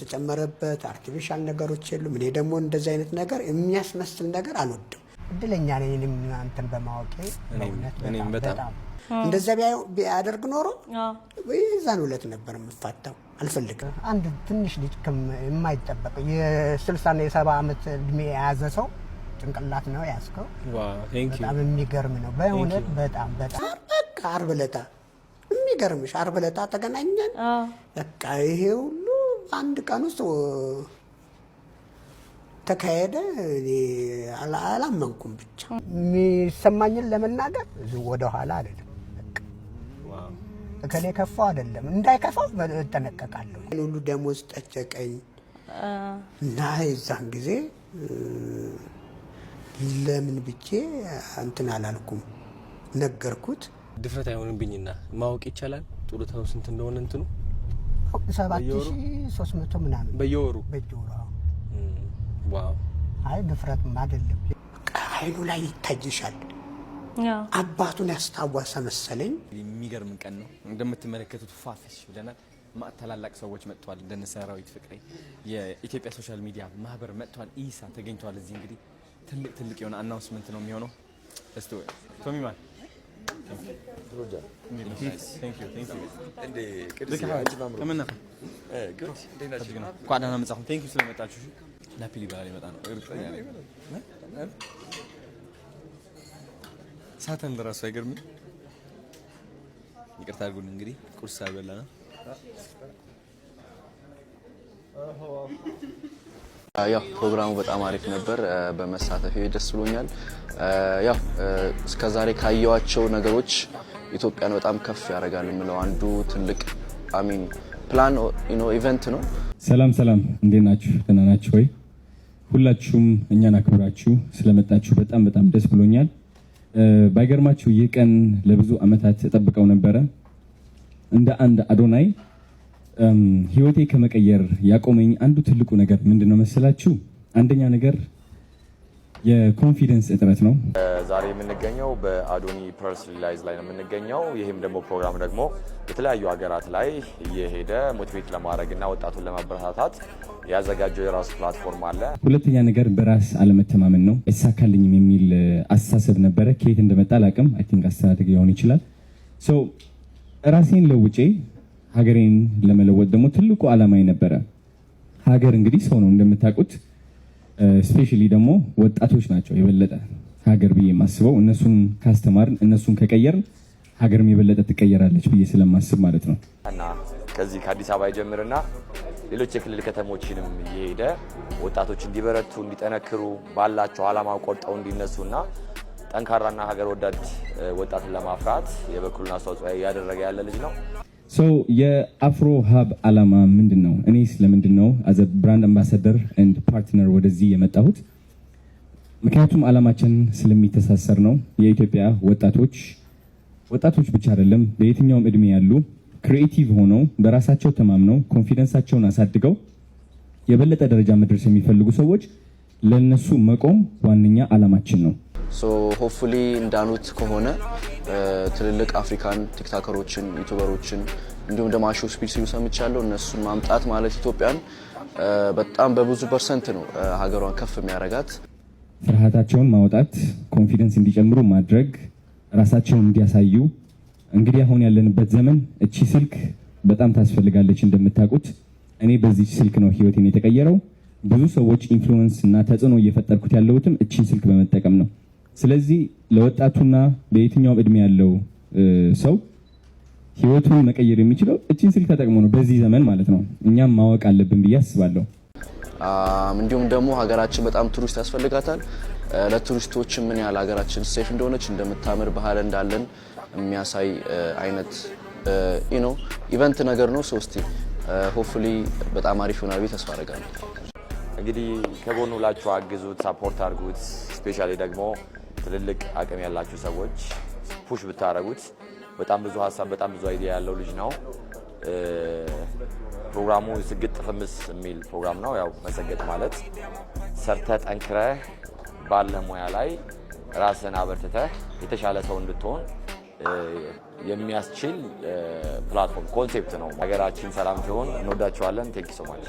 የተጨመረበት artificial ነገሮች የሉም። እኔ ደግሞ እንደዚህ አይነት ነገር የሚያስመስል ነገር አልወድም። እድለኛ ነኝ እኔም አንተን በማወቄ በእውነት። እኔም በጣም በጣም። በጣም። እንደዛ ቢያደርግ ኖሮ የዛን ዕለት ነበር የምፋታው። አልፈልግም። አንድ ትንሽ ልጅ የማይጠበቅ የ60ና የ70 ዓመት እድሜ የያዘ ሰው ጭንቅላት ነው ያዝከው። Thank you. በጣም የሚገርም ነው በእውነት፣ በጣም በጣም። በቃ ዓርብ ዕለታ፣ የሚገርምሽ ዓርብ ዕለታ ተገናኘን። በቃ ይሄ ሁሉ አንድ ቀን ውስጥ ተካሄደ። እኔ አላመንኩም። ብቻ የሚሰማኝን ለመናገር ወደኋላ አልልም። በቃ እከሌ ከፋው አይደለም፣ እንዳይከፋው እጠነቀቃለሁ። ሁሉ ደሞዝ ጠየቀኝ እና የዛን ጊዜ ለምን ብዬ እንትን አላልኩም፣ ነገርኩት። ድፍረት አይሆንብኝና ማወቅ ይቻላል ጡረታው ስንት እንደሆነ እንትኑ? 7300 ምናምን። በየወሩ? በየወሩ፣ አዎ። Wow. አይ፣ ድፍረትም አይደለም። በቃ አይኑ ላይ ይታይሻል። አባቱን ያስታወሰ መሰለኝ። የሚገርም ቀን ነው። እንደምትመለከቱት ፏፈሽ ብለናል። ታላላቅ ሰዎች መጥተዋል። እንደነ ሰራዊት ፍቅሬ፣ የኢትዮጵያ social media ማህበር መጥተዋል። ኢሳ ተገኝተዋል። እዚህ እንግዲህ ትልቅ ትልቅ የሆነ announcement ነው የሚሆነው። እስቲ ቶሚ ማን። Thank you, thank you. እንኳን ደህና መጣችሁ። Thank you ስለመጣችሁ። ናፒ ሊበላ ሊመጣ ነው እርግጠኛ ነኝ። ሳተን ለራሱ አይገርምም? ይቅርታ አድርጉልን፣ እንግዲህ ቁርስ አልበላ ነው። ያው ፕሮግራሙ በጣም አሪፍ ነበር። በመሳተፌ ደስ ብሎኛል። ያው እስከዛሬ ካየዋቸው ነገሮች ኢትዮጵያን በጣም ከፍ ያደርጋል የምለው አንዱ ትልቅ I mean plan event ነው። ሰላም ሰላም፣ እንዴት ናችሁ? ደህና ናችሁ ወይ? ሁላችሁም እኛን አክብራችሁ ስለመጣችሁ በጣም በጣም ደስ ብሎኛል። ባይገርማችሁ ይህ ቀን ለብዙ ዓመታት እጠብቀው ነበረ። እንደ አንድ አዶናይ ህይወቴ ከመቀየር ያቆመኝ አንዱ ትልቁ ነገር ምንድን ነው መሰላችሁ? አንደኛ ነገር የ confidence እጥረት ነው። ዛሬ የምንገኘው በአዶኒ press release ላይ ነው የምንገኘው። ይህም ደግሞ ፕሮግራም ደግሞ የተለያዩ ሀገራት ላይ እየሄደ motivate ለማድረግ እና ወጣቱን ለማበረታታት ያዘጋጀው የራሱ platform አለ። ሁለተኛ ነገር በራስ አለመተማመን ነው። አይሳካልኝም የሚል አስተሳሰብ ነበረ። ከየት እንደመጣ አላውቅም። I think አስተዳደግ ሊሆን ይችላል። So ራሴን ለውጬ ሀገሬን ለመለወጥ ደግሞ ትልቁ ዓላማዬ ነበረ። ሀገር እንግዲህ ሰው ነው እንደምታውቁት። Especially ደግሞ ወጣቶች ናቸው የበለጠ ሀገር ብዬ የማስበው። እነሱን ካስተማርን፣ እነሱን ከቀየርን ሀገርም የበለጠ ትቀየራለች ብዬ ስለማስብ ማለት ነው። እና ከዚህ ከአዲስ አበባ ይጀምርና ሌሎች የክልል ከተሞችንም እየሄደ ወጣቶች እንዲበረቱ፣ እንዲጠነክሩ፣ ባላቸው ዓላማ ቆርጠው እንዲነሱና ጠንካራና ሀገር ወዳድ ወጣትን ለማፍራት የበኩሉን አስተዋጽኦ እያደረገ ያለ ልጅ ነው። So የ Afro Hub ዓላማ ምንድን ነው? እኔስ ለምንድን ነው as a brand ambassador and partner ወደዚህ የመጣሁት? ምክንያቱም ዓላማችን ስለሚተሳሰር ነው። የኢትዮጵያ ወጣቶች፣ ወጣቶች ብቻ አይደለም፣ በየትኛውም እድሜ ያሉ creative ሆነው፣ በራሳቸው ተማምነው፣ confidence ኣቸውን አሳድገው የበለጠ ደረጃ መድረስ የሚፈልጉ ሰዎች ለነሱ መቆም ዋነኛ ዓላማችን ነው። So hopefully እንዳሉት ከሆነ ትልልቅ African TikToker ኦችን፣ YouTuber ኦችን እንዲሁም ደግሞ አሾ ስፒድ ሲሉ ሰምቻለሁ። እነሱን ማምጣት ማለት ኢትዮጵያን በጣም በብዙ percent ነው ሀገሯን ከፍ የሚያደርጋት። ፍርሃታቸውን ማውጣት፣ confidence እንዲጨምሩ ማድረግ፣ ራሳቸውን እንዲያሳዩ። እንግዲህ አሁን ያለንበት ዘመን እቺ ስልክ በጣም ታስፈልጋለች። እንደምታውቁት እኔ በዚች ስልክ ነው ህይወቴን የተቀየረው። ብዙ ሰዎች influence እና ተጽዕኖ እየፈጠርኩት ያለሁትም እቺን ስልክ በመጠቀም ነው። ስለዚህ ለወጣቱና በየትኛውም እድሜ ያለው ሰው ህይወቱን መቀየር የሚችለው እቺን ስልክ ተጠቅሞ ነው፣ በዚህ ዘመን ማለት ነው። እኛም ማወቅ አለብን ብዬ አስባለሁ። እንዲሁም ደግሞ ሀገራችን በጣም ቱሪስት ያስፈልጋታል። ለቱሪስቶች ምን ያህል ሀገራችን safe እንደሆነች፣ እንደምታምር፣ ባህል እንዳለን የሚያሳይ አይነት event ነገር ነው። So እስቲ hopefully በጣም አሪፍ ይሆናል ብዬ ተስፋ አደርጋለሁ። እንግዲህ ከጎኑ ላችሁ አግዙት፣ support አድርጉት። Especially ደግሞ ትልልቅ አቅም ያላችሁ ሰዎች push ብታደርጉት፣ በጣም ብዙ ሀሳብ፣ በጣም ብዙ idea ያለው ልጅ ነው። ፕሮግራሙ ስግጥ ፍምስ የሚል ፕሮግራም ነው። ያው መሰገጥ ማለት ሰርተህ ጠንክረህ ባለ ሙያ ላይ ራስን አበርትተህ የተሻለ ሰው እንድትሆን የሚያስችል platform concept ነው። ሀገራችን ሰላም ትሆን። እንወዳችኋለን። Thank you so much.